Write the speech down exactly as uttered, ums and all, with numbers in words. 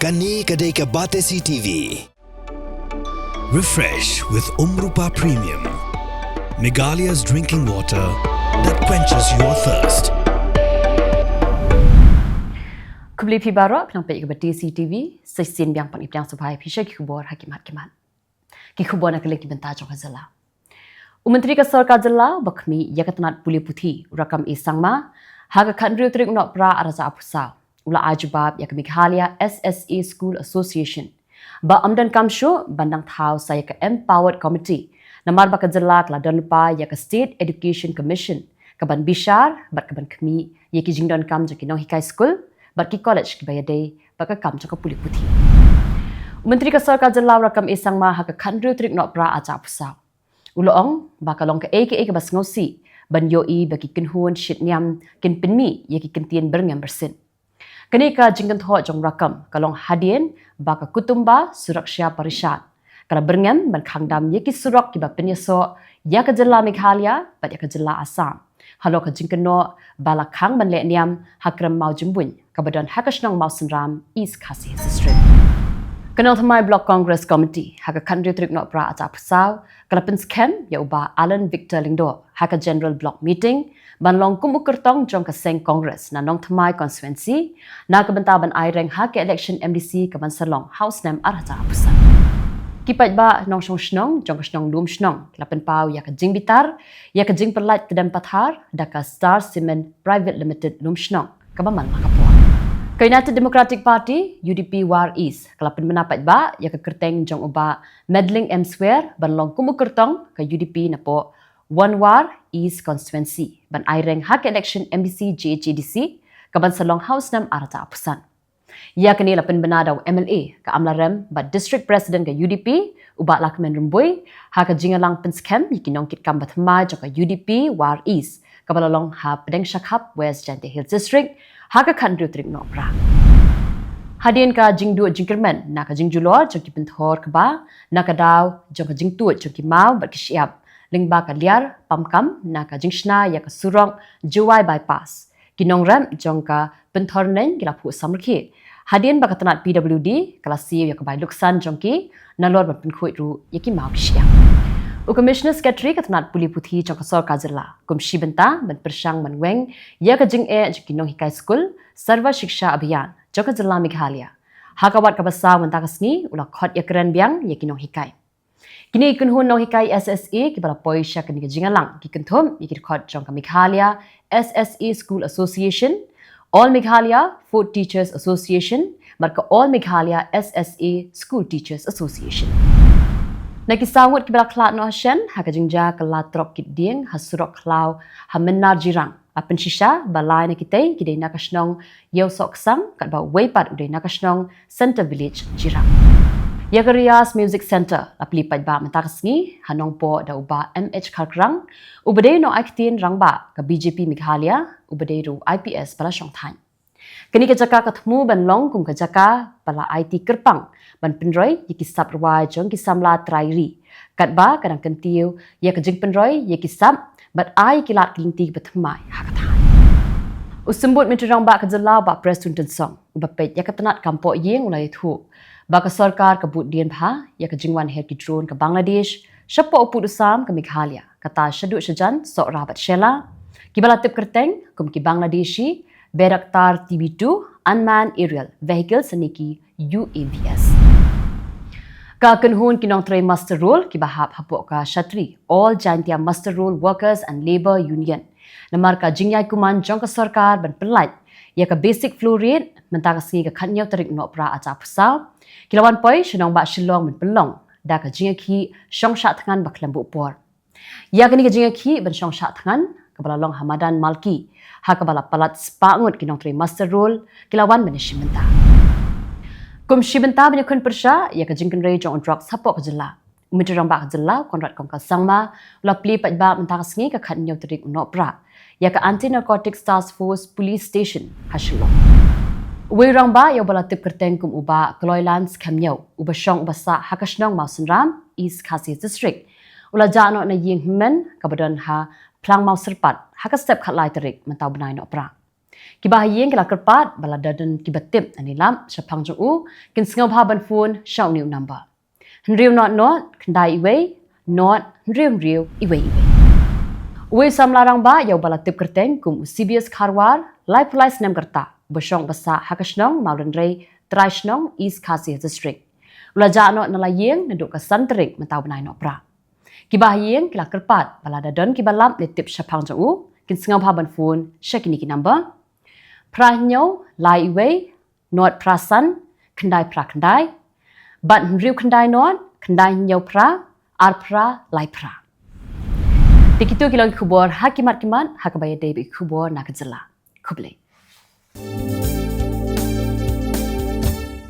Kane ka dei ka Batesi T V. Refresh with Umrupa Premium, Meghalaya's drinking water that quenches your thirst. Khublei phi baroh, phi nang peit ïa ka Batesi T V, sa shisien biang pat ngi pdiang sngewbha ïa phi sha ki khubor ha khmat khmat. Ki khubor na ka liang ki bynta jong ka jylla. U Myntri ka Sorkar Jylla ba khmih ïa ka tnat pule puthi, u Rakkam A Sangma, ha ka khathynriew tarik u Nohprah arhajar arphew saw, u la ai jubab ïa ka Meghalaya S S A School Association ba ym donkam shuh ban dang thaw sa ïa ka Empowered Committee, namar ba ka jylla ka la don lypa ïa ka State Education Commission kaban bishar bad kaban khmih ïa ki jingdonkam jong ki nonghikai skul bad ki college kiba ïadei bad ka kam jong ka pule puthi. U Myntri ka Sorkar Jylla u Rakkam A Sangma ha ka khathynriew tarik u Nohprah arhajar arphew saw, u la ong ba ka long kaei kaei kaba sngewsih ban ïohi ba ki kynhun shit niam kin pynmih ïa ki kyntien byrngem byrsit. Kane ka jingkynthoh jong u Rakkam ka long hadien ba ka Kutumba Suraksha Parishad ka la byrngem ban khang dam ïa ki surok kiba pynïasoh ïa ka jylla Meghalaya bad ïa ka jylla Assam, halor ka jingkynnoh ba la khang ban leh niam ha Krem Mawjymbuin kaba don ha ka shnong Mawsynram, East Khasi Hills District. Ka Nongthymmai Block Congress Committee ha ka khathynriew tarik u Nohprah arhajar arphew saw ka la pynskhem ïa u Bah Alan Victor Lyngdoh ha ka General Block Meeting ban long kum u kyrtong jong ka seng Congress na Nongthymmai Constituency, na ka bynta ban aireng ha ka election M D C kaban sa long ha u snem arhajar arphew san. Ki paidbah nongshong shnong jong ka shnong Lumshnong ki la pynpaw ïa ka jingbitar ïa ka jingpyllait tdem pathar da ka Star Cement Private Limited Lumshnong kaba man la ka por. Ka United Democratic Party, U D P War East, ka la pynbna paidbah ïa ka kyrteng jong u Bah Madling M Swer ban long kum u kyrtong ka U D P napoh One War East Constituency ban aireng ha ka election M D C J H A D C kaban sa long ha u snem arhajar arphew san. Ïa kane la pynbna da u M L A ka Amlarem bad District President ka U D P, u Bah Lahkmen Rymbui, ha ka jingïalang pynskhem ïa ki nongkitkam bathymmai jong ka U D P War East kaba la long ha Pdeng Shakhap, West Jaintia Hills District, ha ka khathynriew tarik u Nohprah. Hadien ka jingduh jingkyrmen na ka jingjulor jong ki pynthor kba na ka daw jong ka jingtuid jong ki maw bad ki shyiap lyngba ka liar pamkam na ka jingshna ïa ka surok Jowai Bypass, ki nongrep jong ka pynthor neng ki la phuh samrkhie hadien ba ka tnat P W D ka la siew ïa ka bai luksan jong ki nalor ban pynkhuid ruh ïa ki maw ki shyiap. U Commissioner Secretary ka tnat pule puthi jong ka Sorkar Jylla kum shi bynta ban pyrshang ban weng ïa ka jingeh jong ki nonghikai skul Sarva Shiksha Abhiyan jong ka jylla Meghalaya, ha ka wat kaba saw mynta ka sngi u la khot ïakren biang ïa ki nonghikai. Kine ki kynhun nonghikai S S A kiba la poi sha kane ka jingïalang ki kynthup ïa ki dkhot jong ka Meghalaya S S A School Association, All Meghalaya Food Teachers Association bad ka All Meghalaya S S A School Teachers Association. Na ki saw ngut kiba la khlad noh ha shen ha ka jingjia kylla trok kit dieng ha surok khlaw ha Mynnar Jirang, la pynshisha ba lai na kitei ki dei na ka shnong Ïewsohksang katba uwei pat u dei na ka shnong Centre Village, Jirang. Ïa ka Riaz Music Centre la plie paidbah mynta ka sngi ha Nongpoh da u Bah M H Kharkrang, uba dei u nongai ktien rangbah ka B J P Meghalaya, uba dei ruh u I P S ba la shong thaiñ. Kane ka jaka ka thmu ban long kum ka jaka ba la aiti kyrpang ban pynroi ïa ki sap rwai jong ki samla trai ri, katba ka dang kyntiew ïa ka jingpynroi ïa ki sap bad ai ki lad ki lynti kiba thymmai ha ka thaiñ. U Symbud Myntri Rangbah ka jylla, Bah Prestone Tynsong, uba peit ïa ka tnat kam poh ïing, u la ïathuh ba ka sorkar ka bud dien bha ïa ka jingwan her ki drone ka Bangladesh shapoh u pud u sam ka Meghalaya, kata shaduh shajan Sohra bad Shella, kiba la tip kyrteng kum ki Bangladeshi Bayraktar T B two Unmanned Aerial Vehicles ne ki U A V S. Ka kynhun ki nongtrei muster roll kiba hap hapoh ka Shatri, All Jaintia Muster Roll Workers and Labour Union, namar ka jingïai kuman jong ka sorkar ban pynlait ïa ka basic floor rate mynta ka sngi ka khathynñiew tarik u Nohprah arhajar arphew saw, ki la wan poi sha nongbah Shillong ban pynlong da ka jingïakhih shong shah thngan ba khlem buh por. Ïa kane ka jingïakhih ban shong shah thngan kaba la long ha madan Malki, ha kaba la palat spah ngut ki nongtrei muster roll ki la wan ban ïashim bynta. Kum shi bynta ban ïakhun pyrshah ïa ka jingkynrei jong u drugs hapoh ka jylla, u Myntri Rangbah ka jylla, Conrad Kongkal Sangma, u la plie paidbah mynta ka sngi ka khathynñiew tarik u Nohprah ïa ka Anti Narcotics Task Force Police Station ha Shillong. Uwei u rangbah ïa uba la tip kyrteng kum u Bah Kloilan Skhem Ñiew, uba shong uba sah ha ka shnong Mawsynram, East Khasi District, u la jah noh na ïing hynmen kaba don ha Phlang Mawsyrpat ha ka step khatlai tarik mynta u bnai Nohprah. Kiba ha ïing ki la kyrpad ba lada don kiba tip na i lap shaphang jong u, kin sngewbha ban phone sha une u number: hynriew not not khyndai wei not hynriew hynriew wei wei. Uwei u samla rangbah ïa uba la tip kyrteng kum u C B S Kharwar, laiphew lai snem ka rta, uba shong basa ha ka shnong Mawlynrei, trai shnong, East Khasi Hills District, u la jah noh na la ïing naduh ka san tarik mynta u bnai Nohprah. Kiba ha ïing ki la kyrpad ba lada don kiba lap ne tip shaphang jong u, kin sngewbha ban phone sha kine ki number: phra hynñiew lai wei not phra san khyndai phra khyndai, bad hynriew khyndai not khyndai hynñiew phra ar phra lai phra. Te kito ki long ki khubor ha ki mat ki mat ha kaba ïadei bad ki khubor na ka jylla. Khublei.